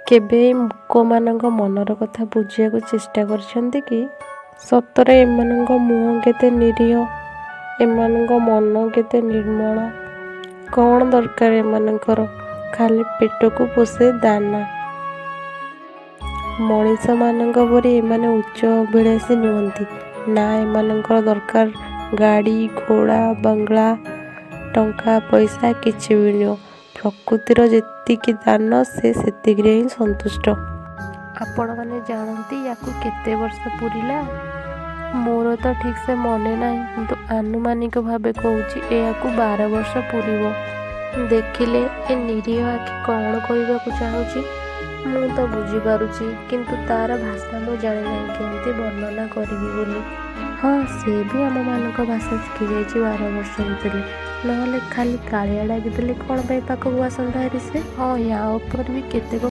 କେବେ ଏଇ ମୂକମାନଙ୍କ ମନର କଥା ବୁଝିବାକୁ ଚେଷ୍ଟା କରିଛନ୍ତି କି? ସତରେ ଏମାନଙ୍କ ମୁହଁ କେତେ ନିରୀହ, ଏମାନଙ୍କ ମନ କେତେ ନିର୍ମଳ। କ'ଣ ଦରକାର ଏମାନଙ୍କର? ଖାଲି ପେଟକୁ ପୋଷେ ଦାନା। ମଣିଷମାନଙ୍କ ପରି ଏମାନେ ଉଚ୍ଚ ଅଭିଳାଷୀ ନୁହନ୍ତି। ନା ଏମାନଙ୍କର ଦରକାର ଗାଡ଼ି, ଘୋଡ଼ା, ବଙ୍ଗଳା, ଟଙ୍କା ପଇସା କିଛି ବି ନୁହଁ। ପ୍ରକୃତିର ଯେତିକି ଦାନ ସେ ସେତିକିରେ ହିଁ ସନ୍ତୁଷ୍ଟ। ଆପଣମାନେ ଜାଣନ୍ତି ୟାକୁ କେତେ ବର୍ଷ ପୂରିଲା? ମୋର ତ ଠିକ୍ ସେ ମନେ ନାହିଁ, କିନ୍ତୁ ଆନୁମାନିକ ଭାବେ କହୁଛି, ଏହାକୁ 12 ବର୍ଷ ପୂରିବ। ଦେଖିଲେ ଏ ନିରୀହ ଆଖି କ'ଣ କହିବାକୁ ଚାହୁଁଛି? ମୁଁ ତ ବୁଝିପାରୁଛି, କିନ୍ତୁ ତା'ର ଭାଷା ମୁଁ ଜାଣେନାହିଁ କେମିତି ବର୍ଣ୍ଣନା କରିବି ବୋଲି। ହଁ, ସେ ବି ଆମମାନଙ୍କ ଭାଷା ଶିଖିଯାଇଛି 12 ବର୍ଷ ଭିତରେ। ନହେଲେ ଖାଲି କାଳିଆ ଡାକିଦେଲେ କ'ଣ ପାଇଁ ପାଖକୁ ଆସନ୍ତା ହେରି ସେ? ହଁ, ୟା ଉପରେ ବି କେତେକ